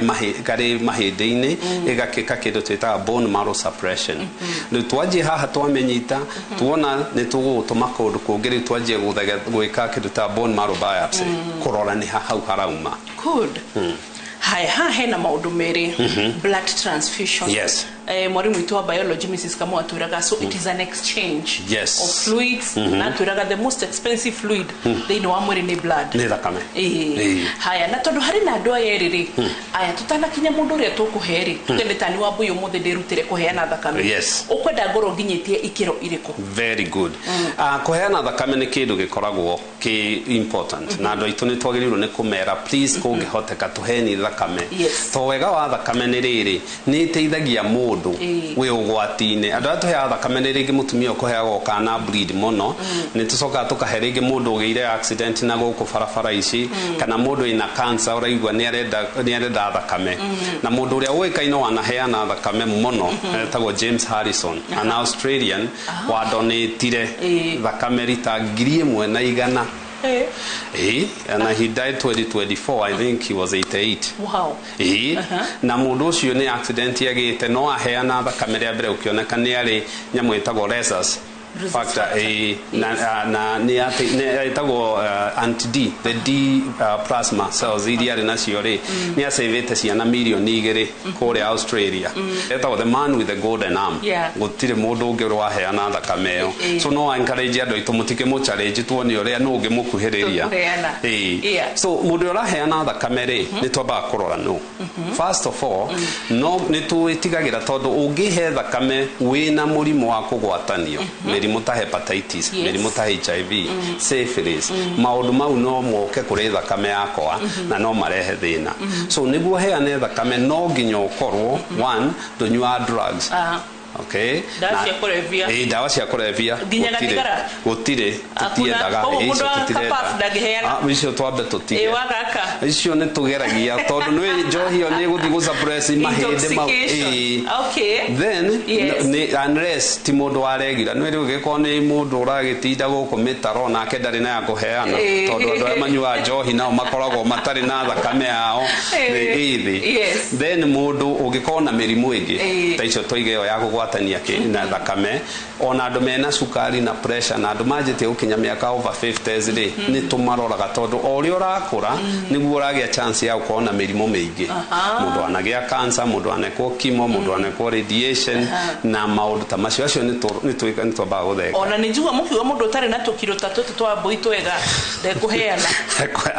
Karĩ mahĩndĩ-inĩ, ĩgakĩka kĩndũ twĩtaga bone marrow suppression. Rĩu twanjie haha, twamĩnyita, tuona nĩ tũgũgũtũma kũndũ kũngĩ. Rĩu twanjie gwĩka kĩndũ ta bone marrow biopsy, kũrora nĩ ha hau harauma. Good. Haya, haha hena maũndũ merĩ, blood transfusion. Mwarimu witũ wa biology, Mrs. Kamau, atwĩraga so it is an exchange of fluids, na atwĩraga the most expensive fluid thĩinĩ wa mwĩrĩ nĩ blood. Nĩ thakame. Ĩĩ. Haya, na tondũ harĩ na andũ aya erĩ rĩ, aya tũtanakinya mũndũ ũrĩa tũkũhe rĩ, tuge nĩ tani wa mbui ũmũthĩ ndĩrutĩre kũheana thakame, ũkwenda ngorwo nginyĩtie ikĩro irĩkũ? Very good. Kũheana thakame nĩ kĩndũ gĩkoragwo kĩ important, na andũ aitũ nĩ twagĩrĩirwo nĩ kũmera, please, kũngĩhoteka tũheni thakame. To wega wa thakame nĩ rĩrĩ, nĩ ĩteithagia mũndũ wĩ ũgwati-inĩ. Andũ arĩa tũheaga thakame nĩ rĩngĩ mũtumia ũkũheagwo kana bleed mũno, nĩ tũcokaga tũkahe rĩngĩ mũndũ ũgĩire accident na gũkũ barabara ici, kana mũndũ wĩna cancer ũraigua nĩ arenda thakame. Na mũndũ ũrĩa ũĩkaine wanaheana thakame mũno etagwo James Harrison, an Australian wadonĩtire thakame rita 1,100. And he died 2024. I think he was 88. Na mũndũ ũcio nĩ accident agĩte, no aheana thakame rĩa mbere ũkĩoneka nĩ arĩ nyamũ ĩtagwo rhesus Rhesus factor. Factor. Na nĩ nĩ ĩtagwo anti D, the D plasma cells iria arĩ nacio rĩ, nĩ acĩvĩte ciana mirioni 2 kũrĩa Australia. Etagwo the man with the golden arm. Gũtirĩ mũndũ ũngĩ ũrĩ waheana thakame ĩyo. So no encourage andũ aitũ, mũtikĩmũ challenge, tuone ũrĩa nũ ũngĩmũkuhĩrĩria. Tũkũheana. So mũndũ ũrĩa ũraheana thakame rĩ, nĩ twambaga kũrora no first of all no nĩ twĩtigagĩra, tondũ ũngĩhe thakame wĩna mũrimũ wa kũgwatanio, mĩrimũ ta hepatitis, mĩrimũ ta HIV, syphilis, maũndũ mau no moke kũrĩ thakame yakwa na no marehe thĩna. So nĩguo heane thakame no nginya ũkorwo, one, ndũnyuaga drugs. Okay. Ndawa Na- cia kũrebia. Ĩĩ, ndawa cia kũrebia. Nginya Gũtirĩ. gathigara? Gũtirĩ. Hakuna. Tũtiendaga. Koguo Ĩĩ, mũndũ icio wa tũtirenda. kababu ndangĩheana? Ah, icio twambe tũtige. Ĩ, wa gaka. Icio nĩ tũgeragia, tondũ nĩ njohi ĩyo nĩ ĩgũthiĩ gũsuppress mahĩndĩ mau. Intoxication. Ĩĩ. Then nĩ unless ti mũndũ waregira, nĩ rĩu gĩkorwo nĩ mũndũ ũragĩtinda gũkũ mĩtaro nake ndarĩ na ya kũheana, tondũ andũ arĩa manyuaga njohi nao makoragwo matarĩ na thakame yao nĩ ĩthĩ. Then mũndũ ũngĩkorwo na mĩrimũ ĩngĩ ta icio twaige, ĩyo ya kũgwatania na thakame, ona andũ mena cukari na pressure, na andũ manjĩtie gũkinya mĩaka over 50s rĩ, nĩ tũmaroraga, tondũ o ũrĩa ũrakũra nĩguo ũragĩa chance ya gũkorwo na mĩrimũ mĩingĩ. Mũndũ anagĩa cancer, mũndũ anekwo chemo, mũndũ anekwo radiation na maũndũ ta macio. Acio nĩ twambaga gũtheka. Ona nĩ njigua mũkiuga mũndũ ũtarĩ na tũkiro ta tũtũ twa mbũi twega ndekũheana.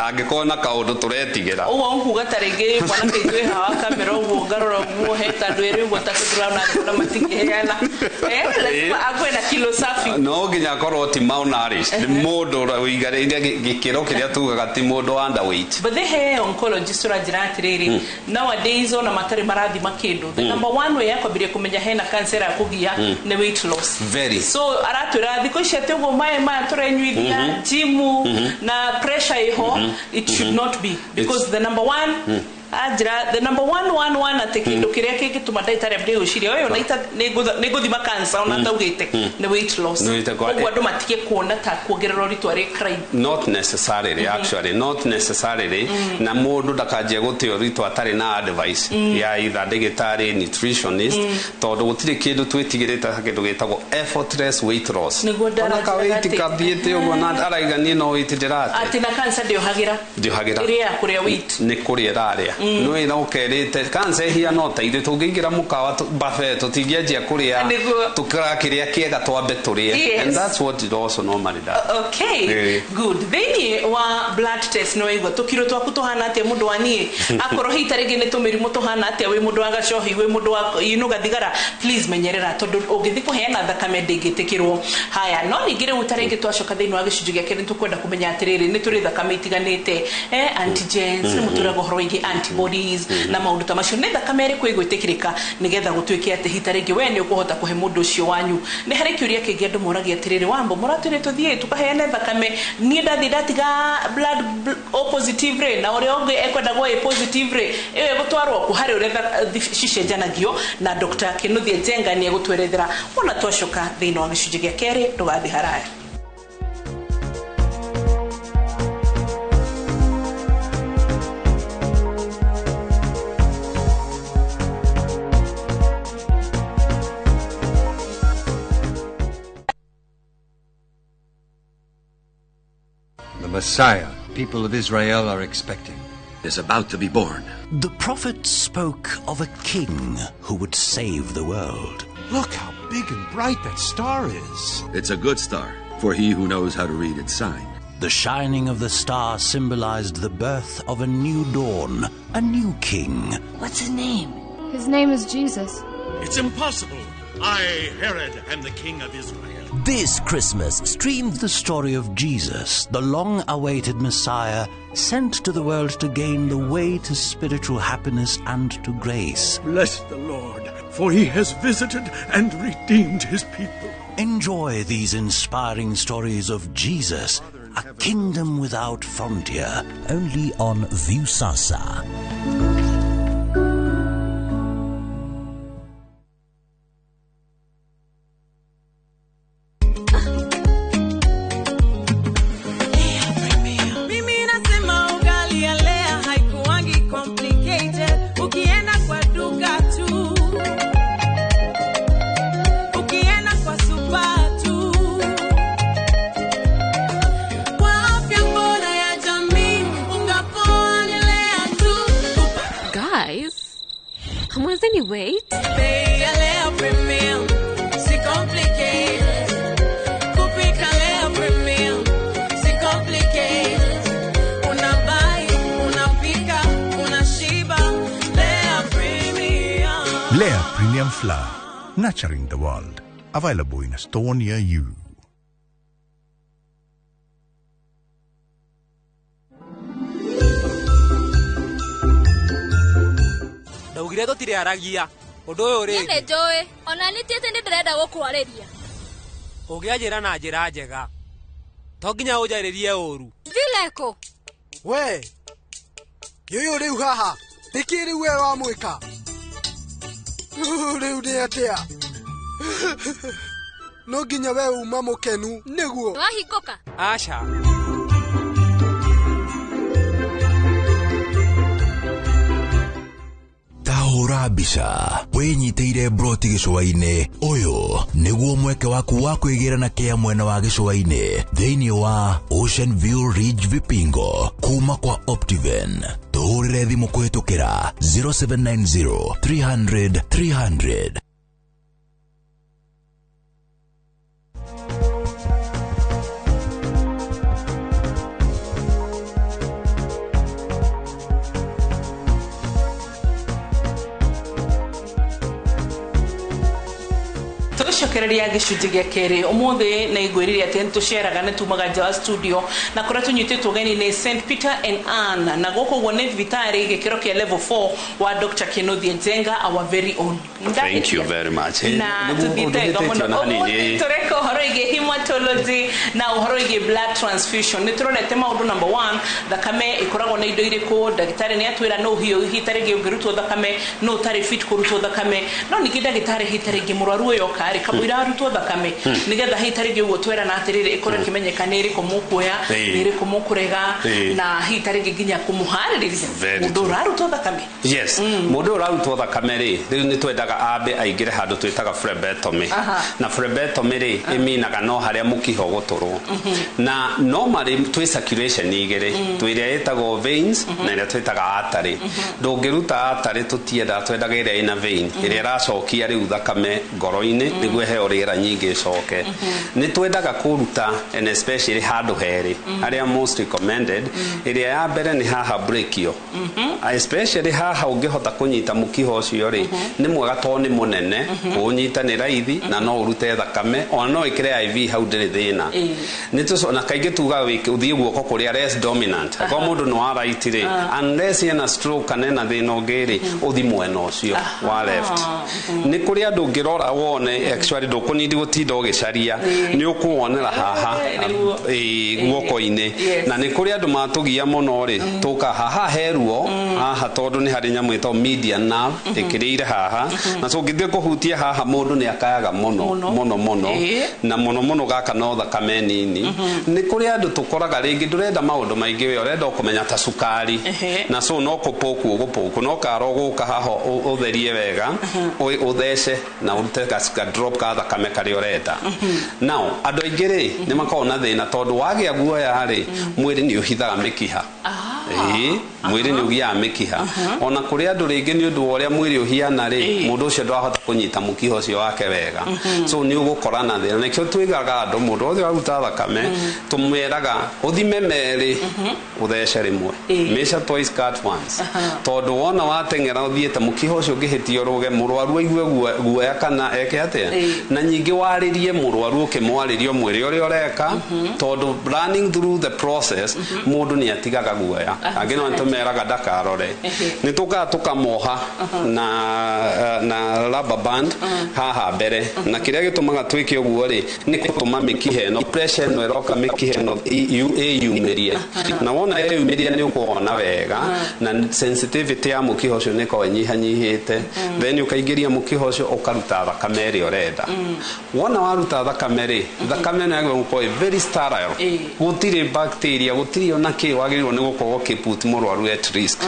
Angĩkorwo na kaũndũ tũretigĩra. Ũguo nkuga ta rĩngĩ mwanake ithuĩ hawa kamera ũguo, ngarora ũguo heta andũ erĩ ũguo ta tũndĩrona na matingĩheana. Lazima akwe na kilo safi. No nginya akorwo ti malnourished, nĩ mũndũ ũigarĩire gĩkĩro kĩrĩa tugaga ti mũndũ underweight. But they he oncologist ũranjĩra atĩrĩrĩ, nowadays ona matarĩ marathima kĩndũ, the number one way ya kwambĩrĩria kũmenya hena cancer ya kũgia nĩ weight loss. Very. So aratwĩra thikũ ici atĩ ũguo maĩ maya tũrenyuithia jimu na pressure ĩho, it should not be, because the number one, anjĩra the number one one one, atĩ kĩndũ kĩrĩa kĩngĩtũma ndagĩtarĩ ambĩrĩrie gwĩciria ũyũ na nĩ ngũthima cancer ona ataugĩte nĩ weight loss. Nĩ weight Koguo andũ matige kuona ta kuongerera ũritũ arĩ crime. Not necessarily, actually not necessarily. Na mũndũ ndakanjie gũte ũritũ atarĩ na advice ya either ndagĩtarĩ, nutritionist, tondũ gũtirĩ kĩndũ twĩtigĩrĩte ta kĩndũ gĩtagwo effortless weight loss. Nĩguo Ona ndaranjĩraga ka weight atĩ- kathiĩte ũguo na araiga niĩ no weight ndĩrate. Atĩ na cancer ndĩohagĩra. Ndĩohagĩra. Ĩrĩa ya kũrĩa weight. Nĩ kũrĩa ĩrarĩa no ĩra ũkerĩte cancer ĩhiana o ta ithuĩ tũngĩingĩra mũkawa buffet, tũtingĩanjia kũrĩa tũkarakĩrĩa kĩega, twambe tũrĩe. And that's what it also normally does. Okay. Good. Thĩinĩ wa blood test nĩ waigua tũkiro twaku tũhana atĩa, mũndũ wa niĩ akorwo hihi ta rĩngĩ nĩ tũmĩrimũ tũhana atĩa, wĩ mũndũ wa gacohi, wĩ mũndũ wa inuga thigara, please menyerera, tondũ ũngĩthiĩ kũheana thakame ndĩngĩtĩkĩrwo. Haya, no ningĩ rĩu ta rĩngĩ twacoka thĩinĩ wa gĩcunjĩ gĩa kerĩ, nĩ tũkwenda kũmenya atĩrĩrĩ, nĩ tũrĩ thakame itiganĩte, antigens, nĩ mũtũraga ũhoro wĩgiĩ antibodies na maũndũ ta macio. Nĩ thakame ĩrĩkũ ĩgwĩtĩkĩrĩka nĩgetha gũtuĩke atĩ hita rĩngĩ we nĩ ũkũhota kũhe mũndũ ũcio wanyu? Nĩ harĩ kĩũria kĩngĩ andũ moragia atĩrĩrĩ, wambo mũratwĩre tũthiĩ tũkaheane thakame, niĩ ndathiĩ ndatiga blood O positive rĩ, na ũrĩa ũngĩ ekwendagwo A positive rĩ, ĩyo ĩgũtwarwo kũ? Harĩ ũrĩa cicenjanagio, na Dr. Kinuthia Njenga nĩ egũtwerethera wona twacoka thĩinĩ wa gĩcunjĩ gĩa kerĩ. Ndũgathiĩ haraya. Messiah people of Israel are expecting is about to be born. The prophet spoke of a king who would save the world. Look how big and bright that star is. It's a good star for he who knows how to read its sign. The shining of the star symbolized the birth of a new dawn, a new king. What's his name? His name is Jesus. It's impossible. I, Herod, am the king of Israel. This Christmas, stream the story of Jesus, the long-awaited Messiah, sent to the world to gain the way to spiritual happiness and to grace. Bless the Lord, for he has visited and redeemed his people. Enjoy these inspiring stories of Jesus, a kingdom without frontier, only on Viusasa. Wait. Lea Premium Flour, nurturing the world. Available in a store near you. Ndaugire tũtirĩaragia ũndũ ũyũ rĩngĩ. Nĩ njũĩ ona nĩ tiĩte nĩ ndĩrenda gũkwarĩria. Ũngĩanjĩra na njĩra njega to nginya ũnjarĩrie ũru. Vileko we ũyũ rĩu haha nĩkĩ rĩu we wamwĩka rĩu nĩ atĩa no nginya we uma mũkenu nĩguo wahingũka. Aca. Tahũra mbica wĩnyitĩire broti gĩcũa-inĩ. Ũyũ nĩguo mweke waku wa kwĩgĩra na kĩa mwena wa gĩcũa-inĩ thĩinĩ wa Ocean View Ridge Vipingo kuma kwa Optiven. Tũhũrĩre thimũ kũhĩtũkĩra 0790 300 300. Tũgĩcokereria gĩcunjĩ gĩa kerĩ ũmũthĩ nĩ ngwĩrire atĩ nĩtũceraga nĩ tumaga nja wa studio na kũrĩa tũnyitĩtwo ũgeni nĩ St Peter and Ann na gũkũ ũguo nĩ thibitarĩ gĩkĩro kĩa level 4 wa Dr. Kinuthia Njenga, our very own. Thank you very much. Na tũthiĩte wega mũno. Ũmũthĩ tũreka ũhoro wĩgiĩ hematology na ũhoro wĩgiĩ blood transfusion. Nĩ tũrorete maũndũ number 1, thakame ĩkoragwo na indo irĩkũ, ndagĩtarĩ nĩ atwĩra no hiyo hihi ta rĩngĩ ũngĩrutwo thakame no ũtarĩ fit kũrutwo thakame, no ningĩ ndagĩtarĩ hihi ta rĩngĩ mũrwaru ũyũ oka rĩ kamũira arutwo thakame nigetha hihi ta rĩngĩ ũguo twerana atĩrĩrĩ ĩkorwo ĩkĩmenyeka nĩ ĩrĩkũ mũkuoya nĩ ĩrĩkũ mũkũrega na hihi ta rĩngĩ nginya kũmũharĩrĩria mũndũ ũrarutwo thakame. Yes, mũndũ ũrarutwo thakame rĩ rĩu nĩ twendaga ambe aingĩre handũ twĩtaga phlebotomy. Na phlebotomy rĩ ĩminaga no harĩa mũkiha ũgũtũrwo. Na normally twĩ circulation igĩrĩ, twĩ ĩrĩa ĩtagwo veins na ĩrĩa twĩtaga artery. Ndũngĩruta artery tũtiendaga, twendaga ĩrĩa ĩna vein ĩrĩa ĩracokia rĩu thakame ngoro-inĩ nĩguo ĩheo rĩera nyingĩ ĩcoke. Nĩ twendaga kũruta and especially handũ herĩ harĩa most recommended. Ĩrĩa ya mbere nĩ haha brachial, especially haha ũngĩhota kũnyita mũkiha ũcio rĩ nĩ mwega tondũ nĩ mũnene, kũũnyita nĩ raithi na no ũrute thakame ona no ĩkĩre IV hau ndĩrĩ thĩna. Na kaingĩ tugaga ũthiĩ guoko kũrĩa less dominant, akorwo mũndũ nĩ wa right rĩ unless ena stroke kana ena thĩna ũngĩ rĩ ũthi mwena ũcio wa left. Nĩ kũrĩ andũ ũngĩrora wone actually ndũkũnindi gũtinda ũgĩcaria nĩ ũkũwonera haha guoko-inĩ. Na nĩ kũrĩ andũ matũgia mũno rĩ tũka haha he ruo haha tondũ nĩ harĩ nyamũ ĩtagwo median nerve ĩkĩrĩire haha na so ũngĩthiĩ kũhutia haha mũndũ nĩ akayaga mũno mũno mũno na mũno mũno gaka no thakame nini. Nĩ kũrĩ andũ tũkoraga rĩngĩ ndũrenda maũndũ maingĩ we ũrenda kũmenya ta cukari na so no kũpũku ũgũpũku no karo gũka haha ũtherie wega ũthece na ũrute ka drop drop ka thakame karĩa ũrenda. Now andũ aingĩ rĩ, nĩ makoragwo na thĩna tondũ wagĩa guoya rĩ, mwĩrĩ nĩ ũhithaga mĩkiha. Ĩĩ, mwĩrĩ nĩ ũgiaga mĩkiha. Ona kũrĩ andũ rĩngĩ, nĩ ũndũ wa ũrĩa mwĩrĩ ũhiana rĩ, mũndũ ũcio ndwahota kũnyita mũkiha ũcio wake wega, so nĩ ũgũkora na thĩna. Nĩkĩo twĩgaga andũ, mũndũ wothe waruta thakame, tũmwĩraga ũthime merĩ, ũthece rĩmwe. Measure twice, cut once, tondũ wona wateng'era ũthiĩte, mũkiha ũcio ũngĩhĩtia ũrũge, mũrwaru aigue guoya kana eke atĩa. Na nyingĩ warĩrie mũrwaru, ũkĩmwarĩria ũmwĩre ũrĩa ũreka, tondũ running through the process mũndũ nĩ atigaga guoya. Angĩ no nĩtũmeraga ndakarore. Nĩ tũkaga tũkamoha na rubber band haha mbere, na kĩrĩa gĩtũmaga twĩke ũguo rĩ, nĩ gũtũma mĩkiha ĩno, pressure ĩno ĩroka mĩkiha ĩno ĩyumĩrie, na wona ĩyumĩria nĩ ũkũhona wega, na sensitivity ya mũkiha ũcio nĩ ĩkoragwo ĩnyihanyihĩte. Then ũkaingĩria mũkiha ũcio, ũkaruta thakame ĩrĩa ũrenda. Wona waruta thakame rĩ, thakame ĩno yagĩrĩirwo gũkorwo ĩ very sterile, gũtirĩ bacteria, gũtirĩ ona kĩ wagĩrĩirwo nĩ gũkorwo ũkĩput mũrwaru at risk.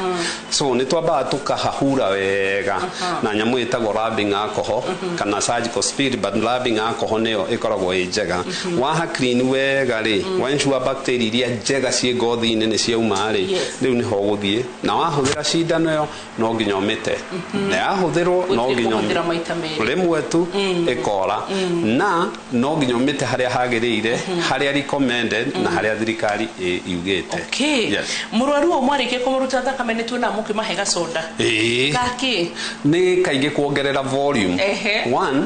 So nĩ twambaga tũkahahura wega na nyamũ ĩtagwo rubbing alcohol kana surgical spirit, but rubbing alcohol nĩyo ĩkoragwo ĩ njega. Waha clean wega rĩ, wa ensure bacteria iria njega ciĩ ngothi-inĩ nĩ ciauma rĩ, rĩu nĩho ũgũthiĩ na wahũthĩra cindano ĩyo, no nginya ũmĩte, na yahũthĩrwo no nginya kũhũthĩra maita merĩ. Rĩmwe tu ĩkora, na no nginya ũmĩte harĩa hagĩrĩire, harĩa recommended na harĩa thirikari yugĩte. Yes. Mũrwaru ũyũ mwarĩkia kũmũruta thakame, nĩ tuona mũkĩmahe gacoda. Ĩĩ. Gakĩ? Nĩ kaingĩ kuongerera volume. One,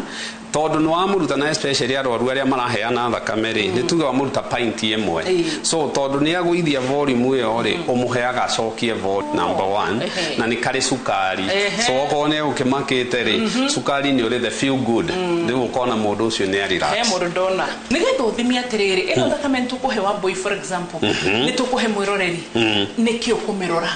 tondũ nĩ wamũruta, na especially arwaru arĩa maraheana thakame rĩ, nĩ tuge wamũruta pint 1. So tondũ nĩ agũithia volume ĩyo rĩ, ũmũheaga acokie volume, number one. Na nĩ karĩ cukari. So okorwo nĩ egũkĩmakĩte rĩ, cukari nĩ ũrĩ the feel good, rĩu ũkona mũndũ ũcio nĩ arelax. He mũndũ ndona nĩgetha ũthime atĩrĩrĩ, ĩno thakame nĩ tũkũhe wa boy, for example, nĩ tũkũhe mwĩroreri, nĩkĩ ũkũmĩrora?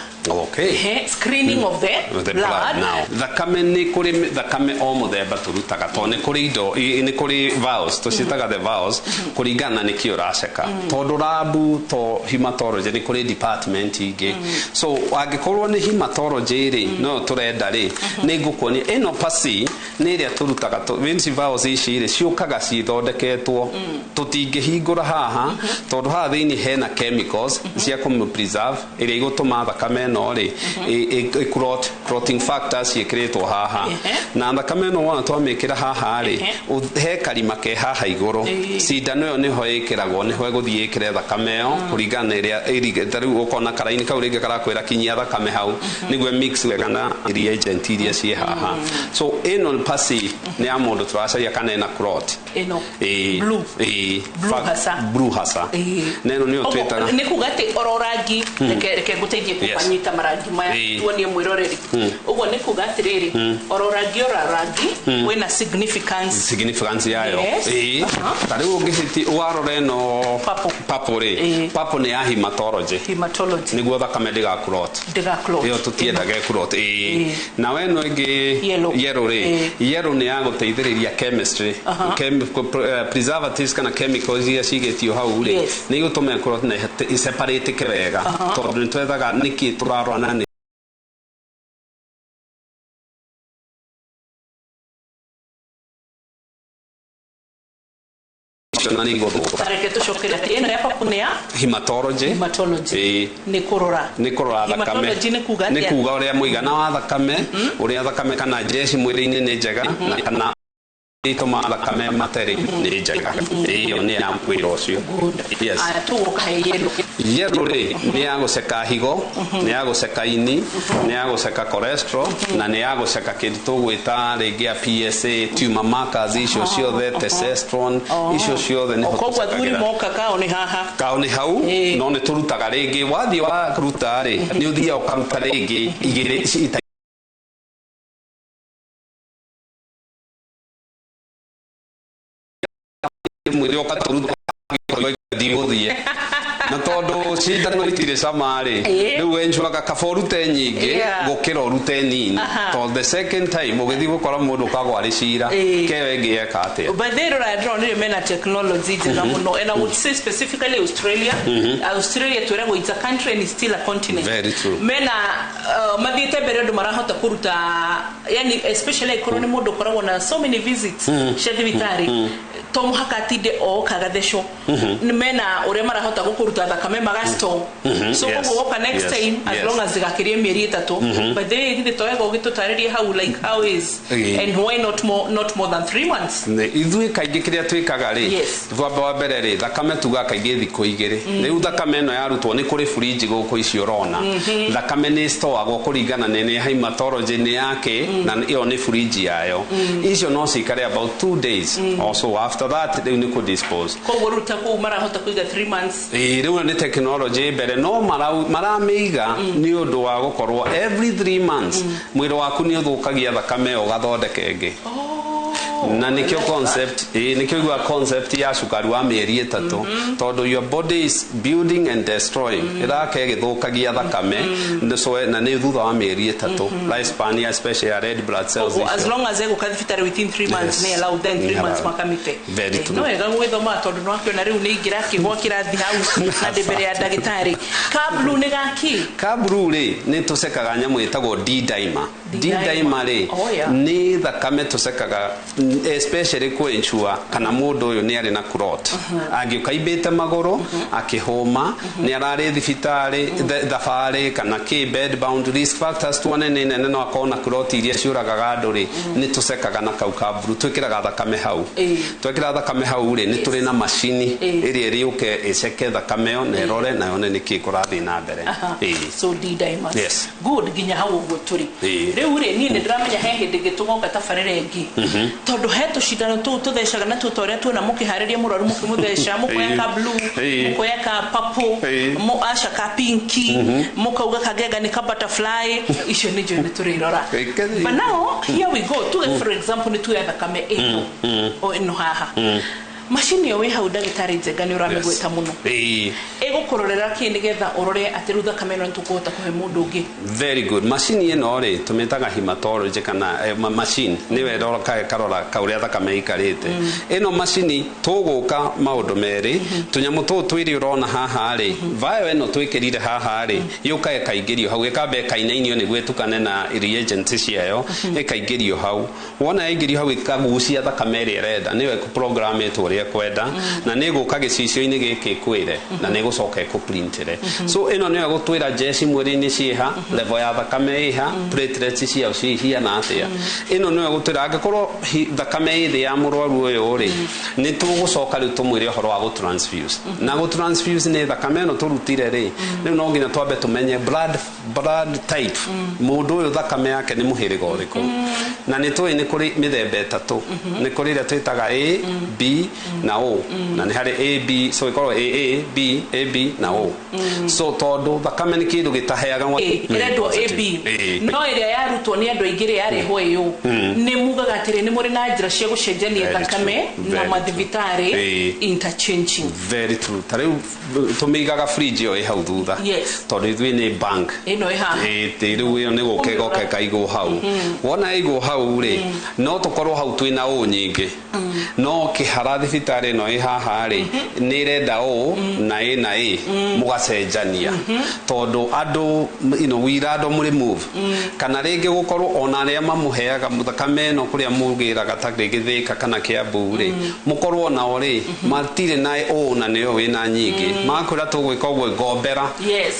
Screening of the The blood. Blood now. Thakame, nĩ kũrĩ thakame o mũthemba tũrutaga, tondũ nĩ kũrĩ indo nĩ kũrĩ vials, tũciĩtaga the vials, kũringana na nĩkĩ ũraceka, tondũ lab to hematology, nĩ kũrĩ department ingĩ. So angĩkorwo nĩ hematology rĩ, no tũrenda rĩ, nĩ ngũkuonia ĩno pasi nĩ ĩrĩa tũrutaga. Ici vials ici rĩ, ciũkaga cithondeketwo, tũtingĩhingũra haha tondũ haha thĩinĩ hena chemicals cia kũmĩ preserve, ĩrĩa igũtũma thakame ĩno rĩ ĩ clot, clotting factors ciĩkĩrĩtwo haha. Na thakame ĩno wona twamĩkĩra haha rĩ, he karima ke haha igũrũ. Cindano ĩyo nĩho ĩkĩragwo, nĩho ĩgũthiĩ ĩkĩre thakame ĩyo kũringana na ĩrĩa ta rĩu ũkona karaini kau rĩngĩ karakwĩra kinyia thakame hau, nĩguo mix wega na reagent iria ciĩ haha. So ĩno pasi nĩ ya mũndũ tũracaria kana ĩna clot. Ĩno? Ĩĩ. Blue. Ĩĩ. Blue hasa. Blue hasa. Na ĩno nĩyo twĩtaga Nĩ kuga atĩ oro rangi, reke ngũteithie kũmanyita marangi maya, tuonie mwĩroreri. Ũguo nĩ kuga atĩrĩrĩ, oro rangi, oro rangi wĩna significance. Significance yayo. Ĩĩ. Ta rĩu ũngĩhĩti warora ĩno purple rĩ, purple nĩ ya hematology. Hematology. Nĩguo thakame ndĩga clot. Ndĩga clot. Ĩyo tũtiendaga ĩclot. Ĩĩ. Nawe ĩno ĩngĩ, Yellow. Yellow rĩ, yellow nĩ ya gũteithĩrĩria chemistry. Preservatives kana chemicals iria cigĩtio hau rĩ, nĩ igũtũma ĩclot na ĩseparate wega, tondũ nĩ twethaga nĩkĩ tũrarora na nĩ na nĩ igũthũka. Reke tũcokere atĩ ĩno ya purple nĩ ya Hematology. Hematology. Ĩĩ. Nĩ kũrora. Nĩ kũrora thakame. Hematology nĩ kuga Nĩ atĩa? kuga ũrĩa mũigana wa thakame, ũrĩa thakame kana jeshi mwĩrĩ-inĩ nĩ njega, na kana itũmaga thakame materĩ nĩ njega. Ĩyo nĩ ya wĩra ũcio. Yes. Aya, tũgũka he yellow. Yellow rĩ, nĩ ya gũceka higo, nĩ ya gũceka ini, nĩ ya gũceka cholesterol, na nĩ ya gũceka kĩndũ tũgwĩta rĩngĩ ya PSA, tumor markers icio ciothe, testosterone icio ciothe nĩho Koguo athuri tũcekagĩra. Moka kao nĩ haha. Kao nĩ hau, no nĩ tũrutaga rĩngĩ. Wathiĩ waruta rĩ, nĩ ũthiaga ũkaruta rĩngĩ igĩrĩ ita mwĩrĩ ũkatũruta gĩthiĩ gũthiĩ. Na tondũ cindano itirĩ cama rĩ, rĩu wenjũraga kaba ũrute nyingĩ gũkĩra ũrute nini, tondũ the second time ũgĩthiĩ gũkora mũndũ ũkagwo arĩ cira keo ĩngĩ eka atĩa. But they rora ndĩronire mena technology njega mũno, and I would say specifically Australia. Australia twĩragwo it's a country and it's still a continent. Very true. Mena mathiĩte mbere ũndũ marahota kũruta, yani especially angĩkorwo nĩ mũndũ ũkoragwo na so many visits cia thibitarĩ, to mũhaka atinde oka gathecwo. Mena ũrĩa marahota gũkũruta thakame magastore, so koguo woka next time, as long as ndĩgakĩrie mĩeri 3. But they githĩ to wega ũgĩtũtarĩrie how, like how is and why not more than 3 months? Ithuĩ kaingĩ kĩrĩa twĩkaga rĩ, twamba wa mbere rĩ, thakame tugaga kaingĩ thikũ 2. Rĩu thakame ĩno yarutwo, nĩ kũrĩ fridge gũkũ icio ũrona. Thakame nĩ stoagwo kũringana nĩ hematology nĩ yake, na ĩyo nĩ fridge yayo. Icio no cikare about 2 days also. After that rĩu nĩ kũ dispose. Koguo rĩu ta kũu marahota kũiga 3 months? Ĩĩ, rĩu nĩ technology mbere no maramĩiga nĩ ũndũ wa gũkorwo every 3 months mwĩrĩ waku nĩ ũthũkagia thakame ĩyo ũgathondeka ĩngĩ, na nĩkĩo concept, ĩĩ, nĩkĩo igua concept ya cukari wa mĩeri 3, tondũ your body is building and destroying, ĩraka ĩgĩthũkagia thakame. So na nĩ thutha wa mĩeri 3 lifespan ya especially ya red blood cells Koguo as icio. long as egũka thibitarĩ within 3 months, nĩ allowed, then 3 Nĩ months allowed. makamĩte. Very true. No wega gwĩthoma tondũ nĩwakĩona rĩu nĩ ingĩra kĩgwa kĩrathi hau na ndĩ mbere ya ndagĩtarĩ. Ka blue nĩ gaki? Kabru rĩ, nĩ tũcekaga nyamũ ĩtagwo D dimer. D dimer rĩ, nĩ thakame tũcekaga especially kũ ensure kana mũndũ ũyũ nĩ arĩ na clot. Angĩũka imbĩte magũrũ akĩhũma, nĩ ararĩ thibitarĩ thabarĩ kana kĩ, bed bound, risk factors tuone nĩ nene no akorwo na clot iria ciũragaga andũ rĩ, nĩ tũcekaga na kau ka blue. Twĩkĩraga thakame hau. Twekĩra thakame hau rĩ, nĩ tũrĩ na macini ĩrĩa ĩrĩũke ĩceke thakame ĩyo na ĩrore na yone nĩkĩ kũrathiĩ na mbere. So D dimers. Yes. Good, nginya hau ũguo tũrĩ. Rĩu rĩ, niĩ nĩ ndĩramenya he hĩndĩ ĩngĩ tũgoka tabarĩra ĩngĩ, tondũ he tũcindano tũu tũthecaga natuo ta ũrĩa tuona mũkĩharĩria mũrwaru, mũkĩmũtheca, mũkoya ka blue, mũkoya ka purple, aca ka pinki, mũkauga kangega nĩ ka butterfly. Icio nĩ njũĩ nĩ tũrĩrora. But now here we go, tuge for example nĩ tuoya thakame ĩno, o ĩno haha, macini ĩyo wĩ hau, ndagĩtarĩ Njenga, nĩ ũramĩgweta mũno. Ĩgũkũrorera kĩ nĩgetha ũrore atĩ rĩu thakame ĩno nĩ tũkũhota kũhe mũndũ ũngĩ? Very good. Macini ĩno rĩ, tũmĩtaga hematology kana machine nĩwe ĩroka ĩkarora kaũrĩa thakame ĩikarĩte. Ĩno macini tũgũka maũndũ merĩ. Tũnyamũ tũũ twĩrĩ ũrona haha rĩ, vayo ĩno twĩkĩrire haha rĩ, yũka ĩkaingĩrio hau, ĩkamba ĩkainainio nĩguo ĩtukane na reagents ciayo, ĩkaingĩrio hau. Wona yaingĩrio hau, ĩkagucia thakame ĩrĩa ĩrenda, nĩyo ĩkũprogramĩtwo ũrĩa ĩkwenda, na nĩ ĩgũka gĩcicio-inĩ gĩkĩ ĩkwĩre na nĩ ĩgũcoka ĩkũprintĩre. So ĩno nĩyo ĩgũtwĩra jeshi mwĩrĩ-inĩ ciĩha, level ya thakame ĩha, platelets ciao cihiana atĩa. Ĩno nĩyo ĩgũtwĩra angĩkorwo thakame ĩ thĩ ya mũrwaru ũyũ rĩ, nĩ tũgũcoka rĩu tũmwĩre ũhoro wa gũtransfuse. Na gũtransfuse nĩ thakame ĩno tũrutire rĩ, rĩu no nginya twambe tũmenye blood type, mũndũ ũyũ thakame yake nĩ mũhĩrĩga ũrĩkũ. Na nĩ tũĩ nĩ kũrĩ mĩthemba ĩtatũ, nĩ kũrĩ ĩrĩa twĩtaga A, B na O, na nĩ harĩ A B, so ĩkorwo AA, B, AB na O. So tondũ thakame nĩ kĩndũ gĩtaheaga Ĩrendwo AB, no ĩrĩa yarutwo nĩ andũ aingĩ rĩ, yarehwo ĩyo, nĩ mugaga atĩrĩ nĩ mũrĩ na njĩra cia gũcenjania thakame na mathibitarĩ, interchanging? Very true. Ta rĩu tũmĩigaga fridge ĩyo ĩ hau thutha, tondũ ithuĩ nĩ bank. Ĩno ĩ haha? Ĩ, rĩu ĩyo nĩ gũka ĩgoka ĩkaigwo hau. Wona yaigwo hau rĩ, no tũkorwo hau twĩna ũ nyingĩ, no kĩhara thibitarĩ ĩno ĩ haha rĩ, nĩ ĩrenda ũ na ĩ na ĩ, mũgacenjania, tondũ andũ we randomly move, kana rĩngĩ gũkorwo ona arĩa mamũheaga thakame ĩno kũrĩa mũgĩraga ta rĩngĩ Thĩka kana Kĩambu rĩ, mũkorwo nao rĩ matirĩ na ũ na nĩyo wĩna nyingĩ, makwĩra tũgwĩka ũguo, ngombera,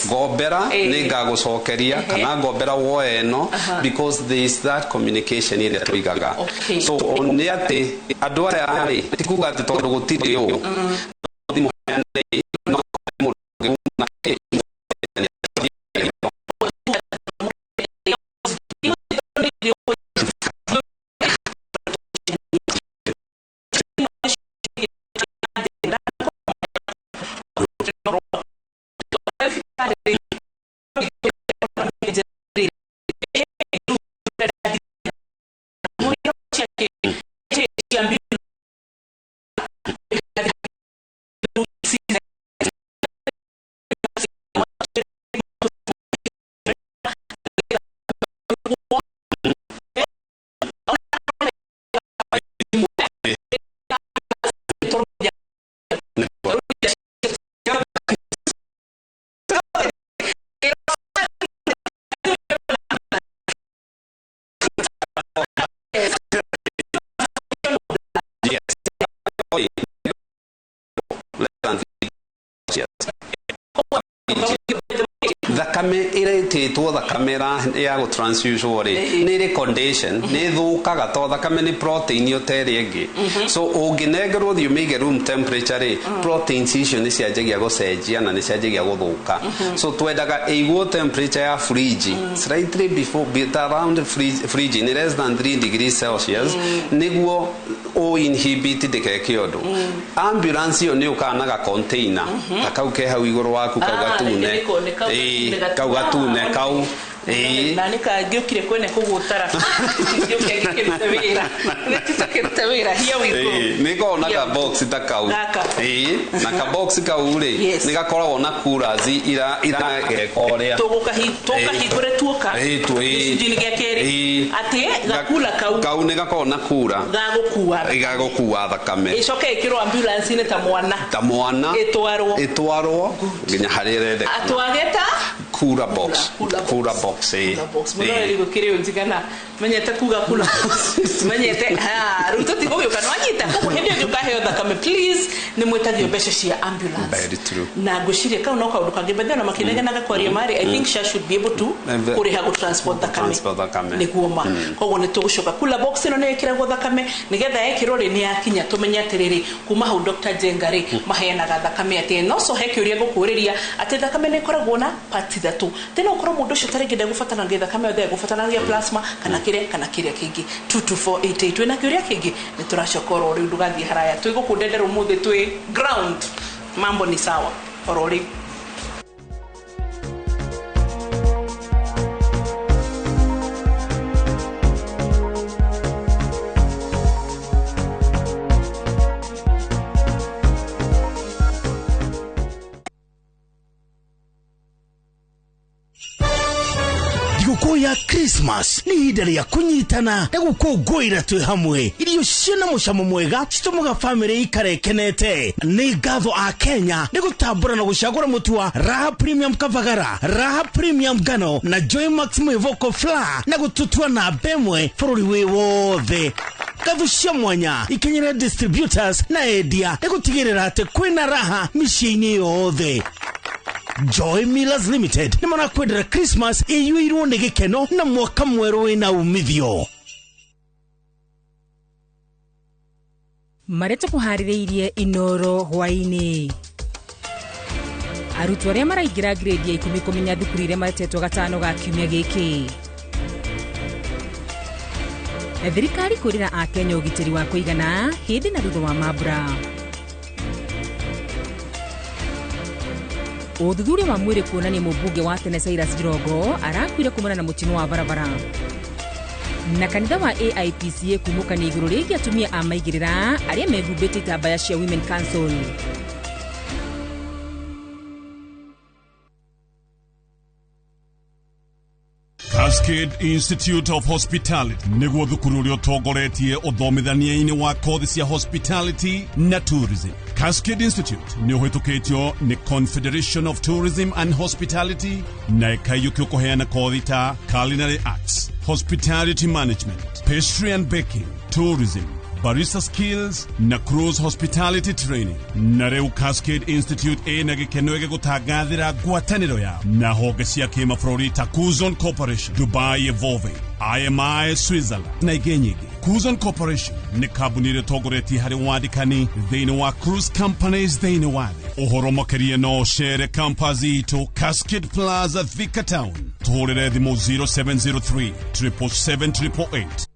ngombera, nĩ ngagũcokeria, kana ngombera woe ĩno, because there is that communication ĩrĩa tũigaga. So nĩ atĩ andũ aya rĩ, ti kuga atĩ tondũ gũtirĩ ũ thimũ heane, no mũndũ ũngĩ Ĩrutĩtwo thakame ya gũ transfusion rĩ, nĩ ĩrĩ condition, nĩ ĩthũkaga to thakame nĩ protein o ta ĩrĩa ĩngĩ. So ũngĩnengerwo thiĩ ũmĩige room temperature rĩ, proteins icio nĩ cianjagia gũcenjia na nĩ cianjagia gũthũka. So twendaga ĩigwo temperature ya fridge, slightly before around fridge, nĩ less than 3 degrees Celsius, nĩguo ũ inhibit ndĩgeke ũndũ. Ambulance ĩyo nĩ ũkaga na ga container ta kau ke hau igũrũ waku, kau gatune. Ĩĩ, kau gatune kau, ĩĩ. Na nä kangä kwene kå gå tara ngä ngä wä ra tå wä ra. Here we go. Nä koragwo na ka box ta kau. Gaka. Ĩĩ, na ka box kau rĩ, nĩ gakoragwo na coolers ira irageka ũrĩa Tågåkahingå tuoka Ĩĩ, ĩĩ. gĩcunjĩ-inĩ gĩa kerĩ. Ĩĩ. Atĩ gakula kau. Kau nĩ gakoragwo na kura gagũkua. Gagũkua thakame. Ĩcoke ĩkĩrwo ambulance-inĩ ta mwana. Ta mwana. Ĩtwarwo. Ĩtwarwo nginya harĩa ĩrendekana. Atwageta Cooler box. Cooler box, ĩĩ. Mũroreri gũkĩrĩ ũnjigana menyete kuga kula box menyete ha rĩu tũtigũgĩũka nĩwanyita. Koguo hĩndĩ ĩyo ũkaheo thakame, please, nĩ mwĩtagio mbeca cia ambulance. Very true. Na ngwĩciria kau no kaũndũ kangĩ bethe ona makĩnegenaga kwaria marĩ, I think SHA should be able to kũrĩha gũ transport thakame. Transport thakame. Nĩguo ma. Koguo nĩ tũgũcoka kula box ĩno nĩ ĩkĩragwo thakame nĩgetha ĩkĩrwo rĩ, nĩ yakinya tũmenye atĩrĩrĩ, kuma hau Dr. Jenga rĩ, maheanaga thakame atĩ no so he kĩũria ngũkũrĩria atĩ thakame nĩ ĩkoragwo na parts ithatũ, tena ũkorwo mũndũ ũcio tarĩngĩ ndegũbataranagia thakame yothe, egũbataranagia plasma kana kĩrĩa kana kĩrĩa kĩngĩ. 22488 twĩna kĩũria kĩngĩ, nĩ tũracoka oro rĩu, ndũgathiĩ haraya, twĩ gũkũ Ndenderũ ũmũthĩ, twĩ ground, mambo ni sawa oro rĩu. Thigũkũ ya Christmas nĩ ihinda rĩa kũnyitana na gũkũngũĩra twĩ hamwe. Irio ciĩna mũcamo mwega citũmaga bamĩrĩ ikare ĩkenete. Nĩ ngatho a Kenya nĩ gũtambũra na gũcagũra mũtu wa Raha Premium Kavagara, Raha Premium Ngano na Joy Max Mwĩvoko Flour na gũtũtua namba ĩmwe bũrũri wĩ wothe. Ngatho cia mwanya ikinyĩre distributors na endia nĩ gũtigĩrĩra atĩ kwĩna raha mĩciĩ-inĩ yothe. Joy Millers Limited nĩ marakwendera Christmas ĩiyũirwo nĩ gĩkeno na mwaka mwerũ wĩna umithio. Marĩa tũkũharĩrĩirie Inoro hwaĩ-inĩ: arutwo arĩa maraingĩra grade ya 10 kũmenya thukuru iria matetwo gatano ga kiumia gĩkĩ, thirikari kwĩrĩra akenya ũgitĩri wa kũigana hĩndĩ na thutha wa mambura, ũthuthuria wa mwĩrĩ kuonania mũmbunge wa tene Cyrus Jirongo arakuire kumana na mũtino wa barabara, na kanitha wa AIPCA kumũkania igũrũ rĩgiĩ atumia a maigĩrĩra arĩa mehumbĩte itambaya cia Women Council. Cascade Institute of Hospitality nĩguo thukuru ũrĩa ũtongoretie ũthomithania-inĩ wa kothi cia hospitality na tourism. Cascade Institute nĩ ũhĩtũkĩtio nĩ Confederation of Tourism and Hospitality na ĩkaiyũkio kũheana kothi ta culinary arts, hospitality management, pastry and baking, tourism, barista skills na cruise hospitality training. Na rĩu Cascade Institute ĩna gĩkeno gĩgũtangathĩra ngwatanĩro yao na honge cia kĩmabũrũri ta Kuzon Corporation, Dubai Evolving, IMI Switzerland na ingĩ nyingĩ. Kuzon Corporation nĩ kambuni ĩrĩa ĩtongoretie harĩ wandĩkani thĩinĩ wa cruise companies thĩinĩ wa thĩ. Ũhoro makĩria no ũcere campus itũ Cascade Plaza, Thika Town. Tũhũrĩre thimũ 0703 777 888.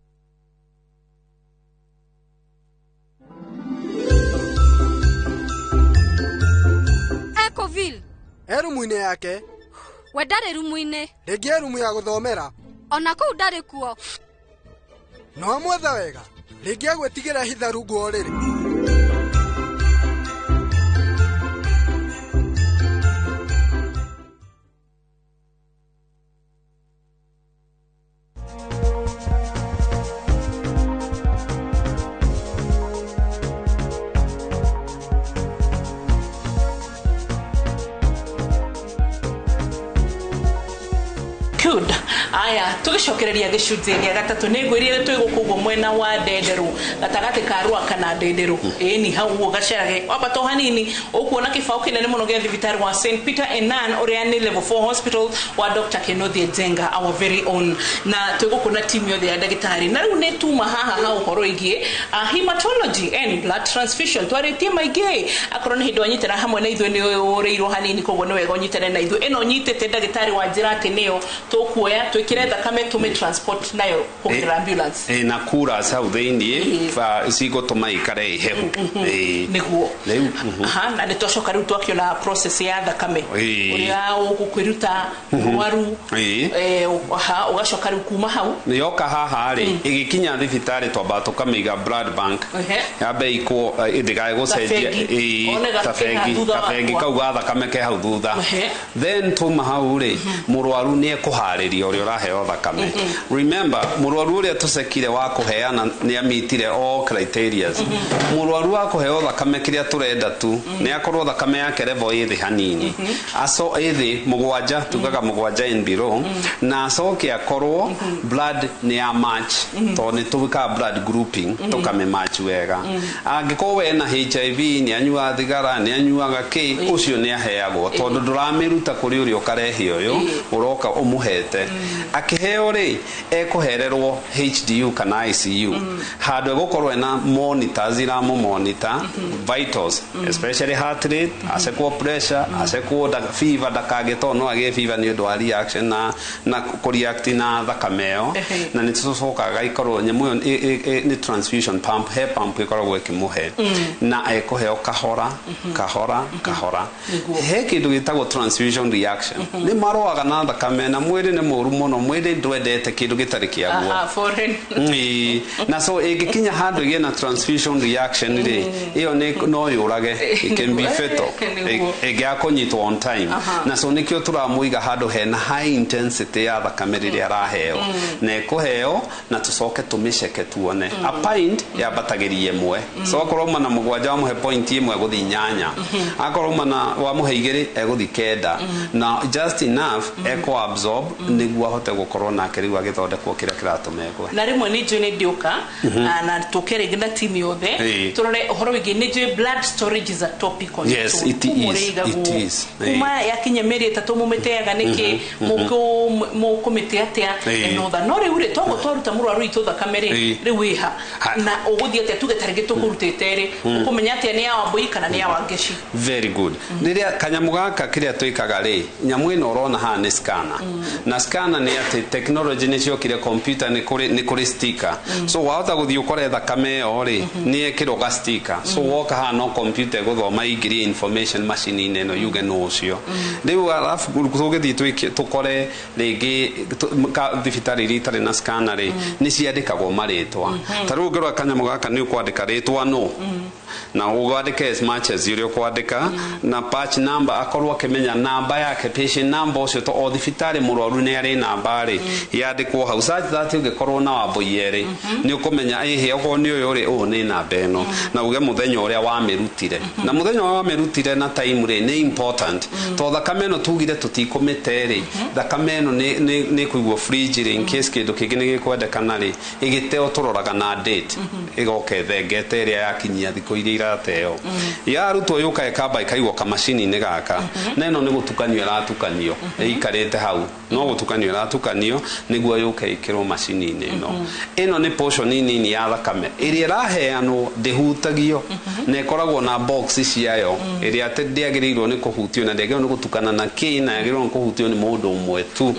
Ecoville. E rumu-inĩ yake. We ndarĩ rumu-inĩ. Rĩngĩ e rumu ya gũthomera. Ona kũu ndarĩ kuo. No amwetha wega. Rĩngĩ agwĩtigĩra hitha rungu wa ũrĩrĩ. Good. Aya tugicokereria gicunjĩ gĩa gatatũ nĩ ngwĩrire twĩ gũkũ ũguo mwena wa Ndenderũ, gatagatĩ ka Rwaka na Ndenderũ. Ĩni hau ũguo gacerage wambata o hanini ũkuona kĩbaũ kĩnene mũno gĩa thibitarĩ wa St Peter and Nan ũrĩa nĩ level 4 hospital wa Dr. Kenothie Njenga, our very own, na twĩ gũkũ na timu yothe ya ndagĩtarĩ. Na rĩu nĩ tuma haha ha ũhoro wĩgiĩ hematology and blood transfusion. Twarĩtie maingĩ, akorwo nĩ hĩndĩ wanyitana hamwe na ithuĩ nĩ ũrĩirwo hanini, koguo nĩ wega ũnyitane na ithuĩ. Ĩno nyitĩte ndagĩtarĩ wa njĩra atĩ nĩyo tũkuoya twĩkĩre thakame tũmĩ transport nayo kũgerera ambulance. Ĩ, na coolers hau thĩiniĩ cigũtũma ikare ihehu. Nĩguo. Rĩu Aha, na nĩ twacoka rĩu twakĩona process ya thakame ũrĩa ũgũkwĩruta mũrwaru, aha, ũgacoka rĩu kuma hau yoka haha rĩ, ĩgĩkinya thibitarĩ twambaga tũkamĩiga blood bank yambe ikwo ndĩkae gũcenjia. Ta bengi. One ta ke bengi thutha ta bengi wakwa. Kau ga thakame ke hau thutha. Then tuma hau rĩ, mũrwaru nĩ ekũharĩria ũrĩa ũraheo thakame. Remember, mũrwaru ũrĩa tũcekire wa kũheana nĩ amitire all criterias. Mũrwaru wa kũheo thakame, kĩrĩa tũrenda tu nĩ akorwo thakame yake level ĩ thĩ hanini, aco ĩ thĩ 7, tugaga 7 and below, na acoke akorwo blood nĩ ya match, tondũ nĩ tũĩkaga blood grouping tũkamĩ match wega. Angĩkorwo we na HIV, nĩ anyuaga thigara, nĩ anyuaga kĩ, ũcio nĩ aheagwo, tondũ ndũramĩruta kũrĩ ũrĩa ũkarehe ũyũ ũroka ũmũhete. Akĩheo rĩ, ekũhererwo HDU kana ICU, handũ egũkorwo ena monitors iramũ monitor vitals, especially heart rate, acekwo pressure, acekwo fever ndakagĩe, tondũ no agĩe fever nĩ ũndũ wa reaction na kũreact na thakame ĩyo. Na nĩ tũcokaga ikorwo nyamũ ĩyo nĩ transfusion pump, he pump ĩkoragwo ĩkĩmũhe, na ekũheo kahora kahora kahora. He kĩndũ gĩtagwo transfusion reaction, nĩ marũaga na thakame, na mwĩrĩ nĩ mũru mũno, mwĩrĩ ndwendete kĩndũ gĩtarĩ kĩaguo. Aha, foreign. Ĩĩ, na so ĩngĩkinya handũ ĩgĩe na transfusion reaction rĩ, ĩyo nĩ no yũrage, it can be fatal ĩngĩaga kũnyitwo on time. Na so nĩkĩo tũramũiga handũ hena high intensity ya thakame rĩrĩa araheo, na ĩkũheo na tũcoke tũmĩceke tuone. A pint yambatagĩria 1, so akorwo uma na 7 wamũhe point 1 egũthiĩ 8, akorwo uma na wamũhe 2 egũthiĩ 9, na just enough ekũ absorb nĩguo ahote gũkorwo nake rĩu agĩthondekwo kĩrĩa kĩratũma egwe. Na rĩmwe nĩ njũĩ nĩ ndĩũka na tũke rĩngĩ na timu yothe tũrore ũhoro wĩgiĩ, nĩ njũĩ blood storage is a topic on Yes, its own. it Kuma is, ũrĩa ĩigagwo, it is. kuma yakinya mĩeri 3 mũmĩteaga nĩkĩ, mũkũmĩte atĩa and all that. No rĩu rĩ, toguo twaruta mũrwaru witũ thakame rĩ, rĩu wĩha na ũgũthiĩ atĩa? Tuge tarĩngĩ tũkũrutĩte rĩ, ũkũmenya atĩa nĩ ya Wambũi kana nĩ ya Wangeci? Very good. Rĩrĩa kanyamũ gaka, kĩrĩa twĩkaga rĩ, nyamũ ĩno ũrona haha nĩ scanner, na scanner nĩ atĩ technology nĩ ciokire, computer, nĩ kũrĩ sticker, so wahota gũthiĩ ũkore thakame ĩyo rĩ nĩ ĩkĩrwo ga sticker, so woka haha no computer ĩgũthoma ingĩrie information macini-inĩ ĩno yuge nũ ũcio. Rĩu arabu tũgĩthiĩ tũkore rĩngĩ thibitarĩ iria itarĩ na scanner rĩ, nĩ ciandĩkagwo marĩtwa. Ta rĩu ũngĩrora kanyamũ gaka, nĩ ũkwandĩka rĩtwa nũ, na ũgwandĩke as much as ũrĩa ũkwandĩka, na batch number, akorwo akĩmenya namba yake, patient number ũcio, to o thibitarĩ mũrwaru nĩ arĩ namba rĩ, yandĩkwo hau, such that ũngĩkorwo na Wambũi erĩ nĩ ũkũmenya ĩhĩ, okorwo nĩ ũyũ rĩ, ũyũ nĩ namba ĩno, na uge mũthenya ũrĩa wamĩrutire, na mũthenya ũrĩa wamĩrutire na time rĩ nĩ important, to thakame ĩno tugire tũtikũmĩte rĩ, thakame ĩno nĩ kũigwo fridge rĩ, in case kĩndũ kĩngĩ nĩ gĩkwendekana rĩ, ĩgĩteo tũroraga na date, ĩgoka ĩthengete ĩrĩa yakinyia thikũ iria irateo. Yarutwo yũka ĩkamba ĩkaigwo kamacini-inĩ gaka, na ĩno nĩ gũtukanio ĩratukanio, ĩikarĩte hau no gũtukanio ĩratukanio nĩguo yũke ĩkĩrwo macini-inĩ ĩno. Ĩno nĩ portion nini ya thakame ĩrĩa ĩraheanwo, ndĩhutagio, na ĩkoragwo na box ciayo ĩrĩa atĩ ndĩagĩrĩirwo nĩ kũhutio, na ndĩagĩrĩirwo nĩ gũtukana na kĩ, na yagĩrĩirwo nĩ kũhutio nĩ mũndũ ũmwe tu,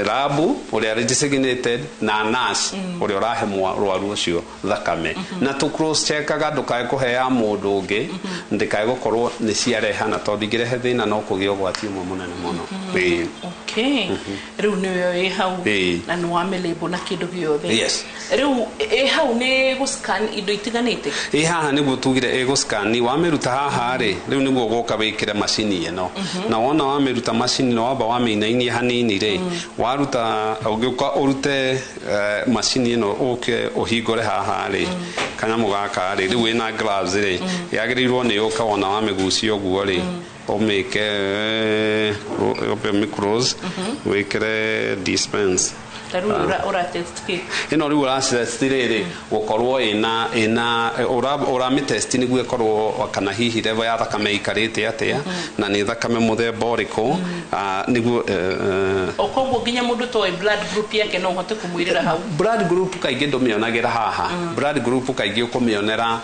rabu ũrĩa designated na nurse ũrĩa ũrahe mũrwaru ũcio thakame, na tũ cross checkaga ndũkae kũhea mũndũ ũngĩ, ndĩkae gũkorwo nĩ ciarehana, tondũ ingĩrehe thĩna no kũgĩa ũgwati ũmwe mũnene mũno. Ĩĩ. Okay, rĩu nĩyo ĩ hau na nĩ wamĩlabel na kĩndũ gĩothe. Yes. Rĩu ĩ hau nĩ gũscan indo itiganĩte. Ĩ haha nĩguo tugire ĩgũscan. Wamĩruta haha rĩ, rĩu nĩguo gũka wĩkĩre macini ĩno, na wona wamĩruta macini ĩno, wamba wamĩinainia hanini rĩ, waruta ũngĩũka ũrute macini ĩno, ũke ũhingũre haha rĩ, kanyamũ gaka rĩ, rĩu wĩna gloves rĩ, yagĩrĩirwo nĩ ũka wona wamĩgucia ũguo rĩ. Ũmĩke ũmĩ close, wĩkĩre dispense. Ta rĩu ũra test kĩ? Ĩno rĩu ũracitest rĩrĩ gũkorwo ĩna ũramĩtest nĩguo ĩkorwo kana hihi level ya thakame ĩikarĩte atĩa, na nĩ thakame mũthemba ũrĩkũ, nĩguo O koguo nginya mũndũ toĩ blood group yake no ũhote kũmwĩrĩra hau? Blood group kaingĩ ndũmĩonagĩra haha. Blood group kaingĩ ũkũmĩonera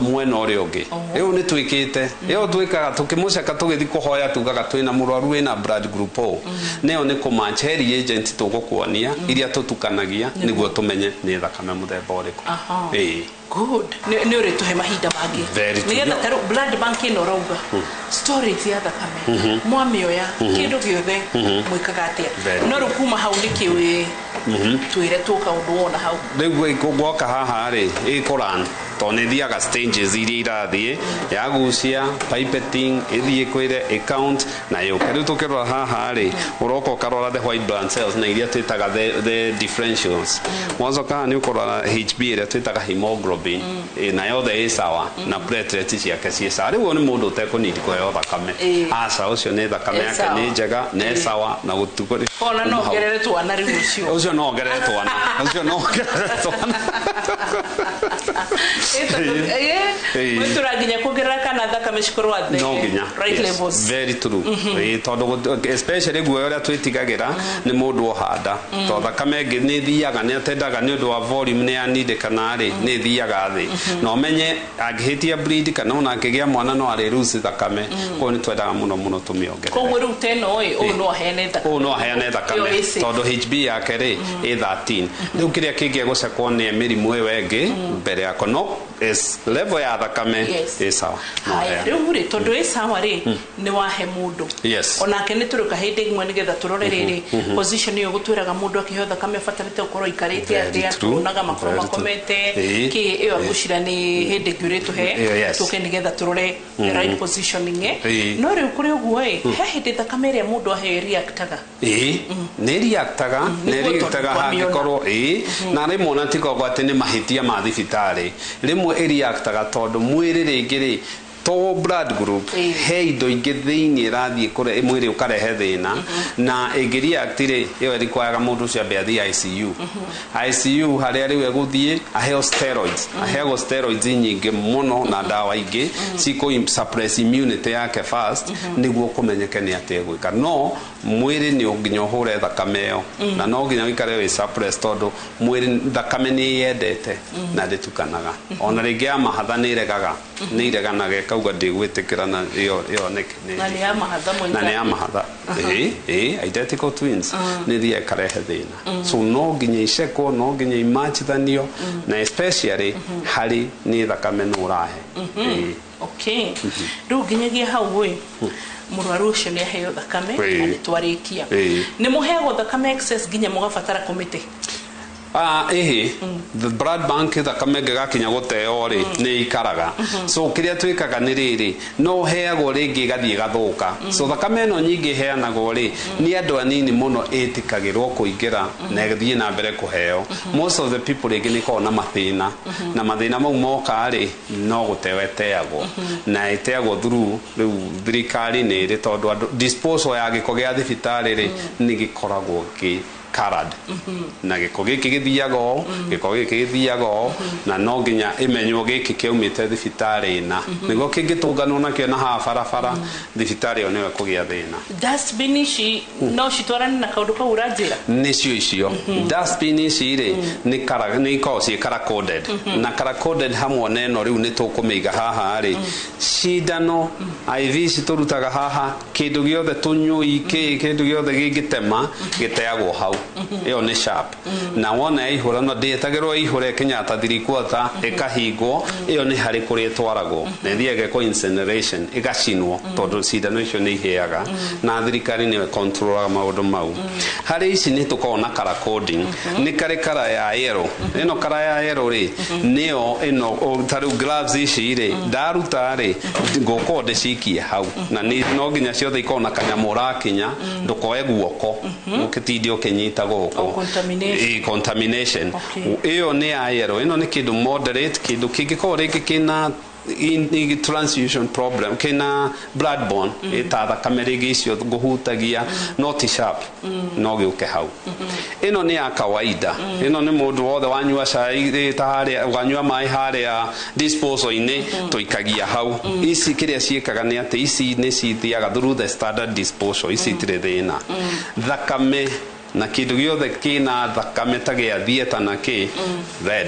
mwena ũrĩa ũngĩ. Rĩu nĩ twĩkĩte ĩyo, twĩkaga tũkĩmũceka, tũgĩthiĩ kũhoya, tugaga twĩna mũrwaru wĩna blood group O. Nĩyo nĩ kũmatch he reagent tũgũkuonia iria tũtukanagia nĩguo tũmenye nĩ thakame mũthemba ũrĩkũ. Ĩĩ. Good, nĩ ũrĩtũhe mahinda mangĩ Very true. nĩgetha tarĩu blood bank ĩno ũrauga storage ya thakame, mwamĩoya, kĩndũ gĩothe mwĩkaga atĩa? No rĩu kuma hau nĩkĩ wĩ twĩre tũka ũndũ wona hau? Rĩu gwoka haha rĩ, ĩkũran tondũ nĩ ĩthiaga stages iria irathiĩ yagucia pipetting, ĩthiĩ kwĩre ĩcount na yũke. Rĩu tũkĩrora haha rĩ, ũroka ũkarora the white blood cells na iria twĩtaga the differentials. Wacoka haha nĩ ũkũrora HB ĩrĩa twĩtaga hemoglobin. Na yothe ĩ sawa na platelet ciake ciĩ sawa. Rĩu ũyũ nĩ mũndũ ũtekũnidi kũheo thakame. Aca, ũcio nĩ thakame Ĩ yake sawa. nĩ njega na ĩ sawa na gũtukũ. Ona no ongerere twana rĩu ũcio? Ũcio no ongerere twana, ũcio no ongerere twana. Tũra nginya kuongerera kana thakame cikorwo at the No nginya right yes. levels. Very true. Ĩĩ, tondũ especially guoya ũrĩa twĩtigagĩra nĩ mũndũ ohanda, tondũ thakame ĩngĩ nĩ ĩthiaga, nĩ atendaga nĩ ũndũ wa volume nĩ yanindĩkana rĩ, nĩ ĩthiaga thĩ, na ũmenye angĩhĩtia bleed kana ona angĩgĩa mwana no arĩ lose thakame. Koguo nĩ twendaga mũno mũno tũmĩongerere. Koguo rĩu teno ĩ, ũyũ no aheane thakame? Ũyũ no aheane thakame. Ĩyo ĩ safe. Tondũ HB yake rĩ ĩ 13. Rĩu kĩrĩa kĩngĩ egũcekwo nĩ mĩrimũ ĩyo ĩngĩ mbere yako, no is level ya thakame ĩ sawa, no Haya, aheane. rĩu rĩ, tondũ ĩ sawa rĩ, nĩ wahe mũndũ onake nĩ tũrĩũka hĩndĩ ĩmwe nĩgetha tũrore rĩrĩ position ĩyo gũtwĩraga mũndũ akĩheo thakame abatarĩte gũkorwo aikarĩte Very atĩa, true. tuonaga makorwo Very true. makomete kĩ ĩyo. Ngũcira nĩ hĩndĩ ĩngĩ ũrĩtũhe tũke nĩgetha tũrore the right positioning. No rĩu kũrĩ ũguo ĩ, he hĩndĩ thakame ĩrĩa mũndũ aheo reactaga? Ĩĩ, nĩ reactaga, nĩ Nĩguo tondũ reactaga twamĩona. hangĩkorwo ĩĩ, na rĩmwe ona tikorwo atĩ nĩ mahĩtia ma thibitarĩ, rĩmwe ĩreactaga tondũ mwĩrĩ rĩngĩ rĩ to blood group he indo ingĩ thĩinĩ ĩrathiĩ kũre mwĩrĩ ũkarehe thĩna, na ĩngĩ react rĩ, ĩyo ĩrikwayaga mũndũ ũcio ambe athiĩ ICU, ICU harĩa rĩu egũthiĩ aheo steroids, aheagwo steroids nyingĩ mũno na ndawa ingĩ cikũ suppress immunity yake fast nĩguo kũmenyeke nĩ atĩa egwĩka. No mwĩrĩ nĩ nginya ũhũre thakame ĩyo na no nginya ũikare wĩ suppress tondũ mwĩrĩ thakame nĩ yendete na ndĩtukanaga. Ona rĩngĩ ya mahatha nĩ iregaga, nĩ ireganaga ĩkauga ndĩgwĩtĩkĩra na ĩyo nĩ Na nĩ ya mahatha? Na nĩ ya mahatha, ĩĩ, identical twins nĩ thiaga ĩkarehe thĩna. So no nginya icekwo, no nginya imachithanio, na especially harĩ nĩ thakame nũ ũrahe. Ĩĩ. Okay, rĩu nginyagia hau ĩ, mũrwaru ũcio nĩ aheo thakame na nĩ twarĩkia. Nĩ mũheagwo thakame excess nginya mũgabatara kũmĩte? Ah, ĩhĩ, the blood bank thakame ĩngĩgakinya gũteo rĩ, nĩ ikaraga. So kĩrĩa twĩkaga nĩ rĩrĩ, no ũheagwo rĩngĩ ĩgathiĩ ĩgathũka. So thakame ĩno nyingĩ ĩheanagwo rĩ, nĩ andũ anini mũno ĩtĩkagĩrwo kũingĩra na ĩthiĩ na mbere kũheo. Most of the people rĩngĩ nĩ ĩkoragwo na mathĩna, na mathĩna mau moka rĩ, no gũteo ĩteagwo, na ĩteagwo through rĩu thirikari nĩ ĩrĩ, tondũ andũ disposal ya gĩko gĩa thibitarĩ rĩ, nĩ gĩkoragwo gĩ colored, na gĩko gĩkĩ gĩthiaga ũũ, gĩko gĩkĩ gĩthiaga ũũ, na no nginya ĩmenywo gĩkĩ kĩaumĩte thibitarĩ ĩna, nĩguo kĩngĩtũnganwo nakĩo na haha barabara, thibitarĩ ĩyo nĩyo ĩkũgĩa thĩna. Dustbin ici no citwarane na kaũndũ kau ũranjĩra? Nĩcio icio dustbin ici rĩ, nĩ kara nĩ ikoragwo ciĩ color coded, na color coded hamwe na ĩno. Rĩu nĩ tũkũmĩiga haha rĩ, cindano IV ici tũrutaga haha, kĩndũ gĩothe tũnyũi kĩ kĩndũ gĩothe gĩngĩtema gĩteagwo hau. Ĩyo nĩ sharp, na wona yaihũra no ndĩetagĩrwo ĩihũre ĩkinya ta 3/4 ĩkahingwo. Ĩyo nĩ harĩ kũrĩa ĩtwaragwo na ĩthiaga ĩgekwo incineration, ĩgacinwo, tondũ cindano icio nĩ ihĩaga, na thirikari nĩyo ĩkontrolaga maũndũ mau. Harĩ ici nĩ tũkoragwo na color coding, nĩ karĩ kara ya yellow. Ĩno kara ya yellow rĩ, nĩyo ĩno ta rĩu gloves ici rĩ, ndaruta rĩ, ngũkorwo ndĩcikie hau, na nĩ no nginya ciothe ikorwo na kanyamũ ũrakinya ndũkoe guoko ũkĩtinde ũkĩnyita gũkũ. Oh, contamination. Ĩ, contamination. Ĩyo nĩ ya yellow. Ĩno nĩ kĩndũ moderate, kĩndũ kĩngĩkorwo rĩngĩ kĩna transfusion problem, kina blood borne, ĩta thakame rĩngĩ icio ngũhutagia, no ti sharp, no gĩũke hau. Ĩno nĩ ya kawaida. Ĩno nĩ mũndũ wothe wanyua cai ta harĩa wanyua maĩ harĩa disposal-inĩ, tũikagia hau. Ici kĩrĩa ciĩkaga nĩ atĩ ici nĩ cithiaga through the standard disposal. Ici itirĩ thĩna. Thakame na kĩndũ gĩothe kĩna thakame ta gĩa theatre na kĩ red.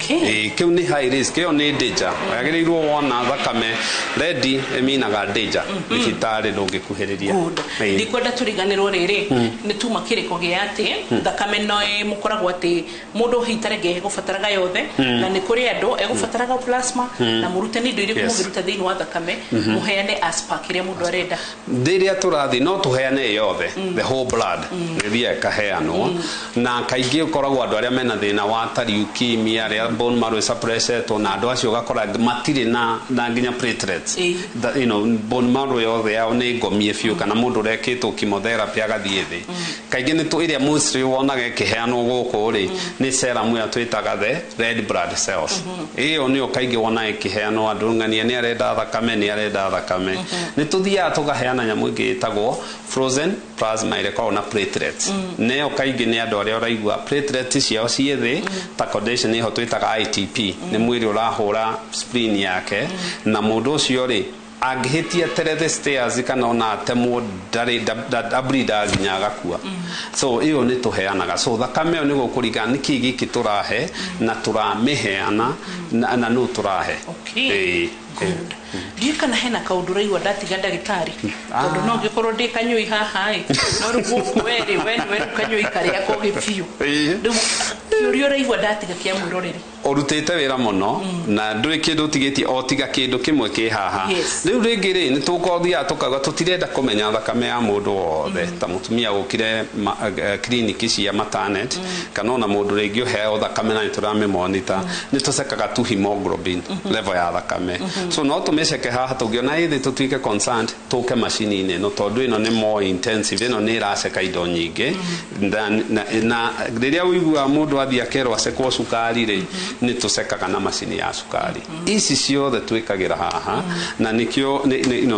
Ĩĩ, kĩu nĩ high risk, ĩyo nĩ danger. Wagĩrĩirwo wona thakame red ĩminaga danger, thibitarĩ ndũngĩkuhĩrĩria. Good. Ĩĩ. Ndikwenda tũriganĩrwo rĩrĩ, nĩ tuma kĩrĩko gĩa atĩ thakame no mũkoragwo atĩ mũndũ hihi ta rĩngĩ egũbataraga yothe, na nĩ kũrĩ andũ egũbataraga plasma, na mũrute nĩ indo irĩkũ mũngĩruta thĩinĩ wa thakame, mũheane as per kĩrĩa mũndũ arenda? Rĩrĩa tũrathiĩ no tũheane yothe, the whole blood nĩthiaga ĩkaheanwo, na kaingĩ ũkoragwo andũ arĩa mena thĩna wa ta leukemia, arĩa bone marrow suppressetwo, na andũ acio ũgakora matirĩ na nginya platelets. Bone marrow yothe yao nĩ ngomie biũ, kana mũndũ ũrekĩtwo chemotherapy agathiĩ thĩ. Kaingĩ nĩ ĩrĩa mostly wonaga ĩkĩheanwo gũkũ rĩ, nĩ serum ĩyo twĩtaga the red blood cells. Ĩyo nĩyo kaingĩ wonaga ĩkĩheanwo. Andũ ng'ania nĩ arenda thakame, nĩ arenda thakame, nĩ tũthiaga tũkaheana nyamũ ĩngĩ ĩtagwo frozen plasma ĩrĩa ĩkoragwo na platelets. Neyo kaingĩ nĩ andũ arĩa ũraigua platelets ciao ciĩ thĩ, ta condition ĩho twĩtaga ITP, nĩ mwĩrĩ ũrahũra spleen yake, na mũndũ ũcio rĩ angĩhĩtia tere the stairs kana ona atemwo ndarĩ ableedaga nginya agakua. So ĩyo nĩ tũheanaga. So thakame ĩyo nĩ gũkũringana nĩ kĩĩ gĩkĩ tũrahe na tũramĩheana na nũ tũrahe. Ĩĩ. Good. Ndiũĩ kana hena kaũndũ ũraigua ndatiga, ndagĩtarĩ, tondũ no ngĩkorwo ndĩ kanyũi haha ĩ, no rĩu gũkũ werĩ we nĩwe rĩu kanyũi karĩa kogĩ biũ. Rĩu kĩũria ũraigua ndatiga kĩa mwĩroreri? Ũrutĩte wĩra mũno na ndũrĩ kĩndũ ũtigĩtie o tiga kĩndũ kĩmwe kĩ haha. Rĩu rĩngĩ rĩ, nĩ tũkothiaga tũkauga tũtirenda kũmenya thakame ya mũndũ wothe, ta mũtumia ũkire kiriniki cia maternity, kana ona mũndũ rĩngĩ ũheo thakame na nĩ tũramĩmonita, nĩ tũcekaga tu hemoglobin level ya thakame. So no tũmĩceke haha, tũngĩona ĩthĩ tũtuĩke concerned, tũke macini-inĩ ĩno, tondũ ĩno nĩ more intensive, ĩno nĩ ĩraceka indo nyingĩ. Na rĩrĩa ũiguaga mũndũ athiĩ akerwo acekwo cukari rĩ, nĩ tũcekaga na macini ya cukari. Ici ciothe twĩkagĩra haha, na nĩkĩo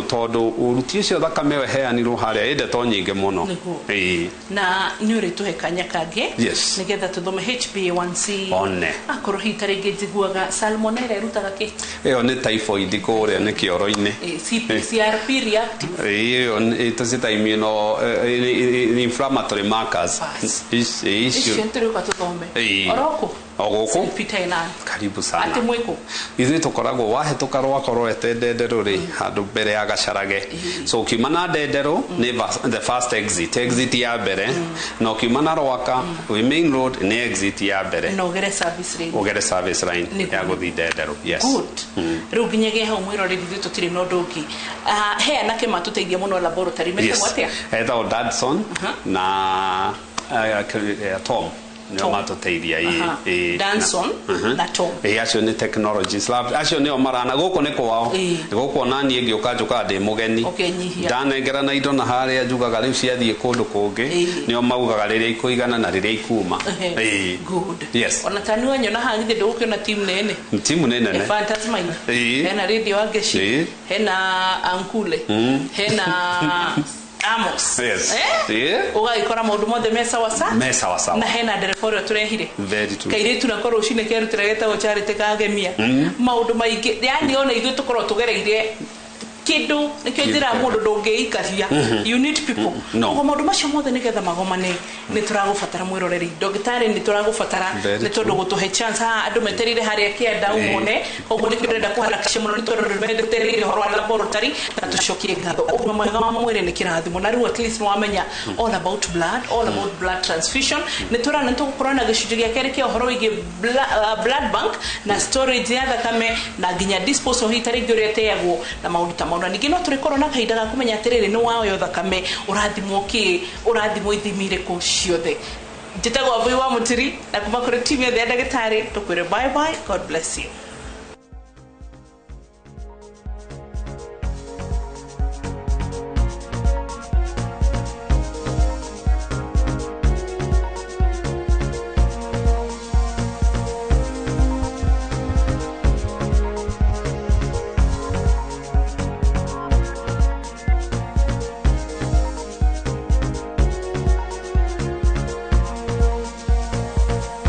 tondũ ũruti ũcio thakame ĩyo ĩheanirwo harĩa ĩ ndeto nyingĩ mũno. Nĩguo. Ĩĩ. Na nĩ ũrĩtũhe kanya kangĩ nĩgetha tũthome HbA1c. One. Akorwo hihi ta rĩngĩ njiguaga salmonella ĩrutaga kĩ? Ĩyo nĩ typhoid kũrĩa nĩ kĩoro-inĩ. CRP reactive. Ĩyo tũcita immuno inflammatory markers. Icio Icio nĩtũrĩũka tũthome. Ĩĩ. Orokũ. O gũkũ. Peter Inan. Karibu sana. Atĩ mwĩkũ? Ithuĩ tũkoragwo wahĩtũka rwako rorete Ndenderũ rĩ, handũ mbere ya Gacarage. So ũkiuma na Ndenderũ nĩ the first exit ya mbere, na ũkiuma na Rwaka wĩ main road nĩ exit ya mbere. Na ũgere service lane. Ũgere service line Nĩguo. ya gũthiĩ Ndenderũ, yes. Good. Rĩu nginyagia hau, mwĩroreri, ithuĩ tũtirĩ na ũndũ ũngĩ. Ah, he anake matũteithia mũno laboratory metagwo atĩa? Etagwo Dadson na Tom nĩo Tom. matũteithia. Aha. Ĩĩ. Danson na Tom. Ĩĩ, acio nĩ technologies lab, acio nĩo marana gũkũ nĩ kwao. Gũkũ ona niĩ ngĩũka njũkaga ndĩ mũgeni. Ũkenyihia. Ndanengerana indo na harĩa njugaga rĩu ciathiĩ kũndũ kũngĩ, nĩo maugaga rĩrĩa ikũigana na rĩrĩa ikuma. Ĩĩ. Good. Yes. Ona tani wanyona haha githĩ ndũgũkĩona team nene? Timu nĩ nene. Phantasmine. Hena Radio Wangechi. Hena Ankule. Hena Amos. Yes. Eh? Ũgagĩkora maũndũ mothe me sawa sawa. Me sawa sawa. Na hena ndereba ũrĩa tũrehire. Very true. Kairĩtu nako rũcinĩ kerutĩra getagwo Charity kagemia. Maũndũ maingĩ, yani ona ithuĩ tũkorwo tũgereire kĩndũ nĩkĩo njĩra mũndũ ndũngĩikaria. You need people. No. Ũguo maũndũ macio mothe nĩgetha magomane nĩ tũragũbatara, mwĩroreri. Ndagĩtarĩ, nĩ tũragũbatara Very nĩ tondũ true. gũtũhe chance haha andũ metereire harĩa kĩanda umone. Koguo nĩkĩo ndĩrenda kũharakisha mũno, nĩ tondũ metereire ũhoro wa laboratory, na tũcokie ngatho. Ũgima mwega wa mwĩrĩ nĩ kĩrathimo, na rĩu at least nĩ wamenya all about blood, all about blood transfusion. Nĩ tũrana nĩ tũgũkorwo na gĩcunjĩ gĩa kerĩ kĩa ũhoro wĩgiĩ blood bank na storage ya thakame na nginya disposal hihi ta rĩngĩ ũrĩa ĩteagwo na maũndũ ta mau. Na ningĩ no tũrĩkorwo na kahinda ga kũmenya atĩrĩrĩ, nĩ waoyo thakame ũrathimwo kĩ, ũrathimwo ithimi irĩkũ ciothe. Njĩtagwo Wambui wa Mũtiri, na kuma kũrĩ timu yothe ya ndagĩtarĩ tũkwĩre bye bye. God bless you.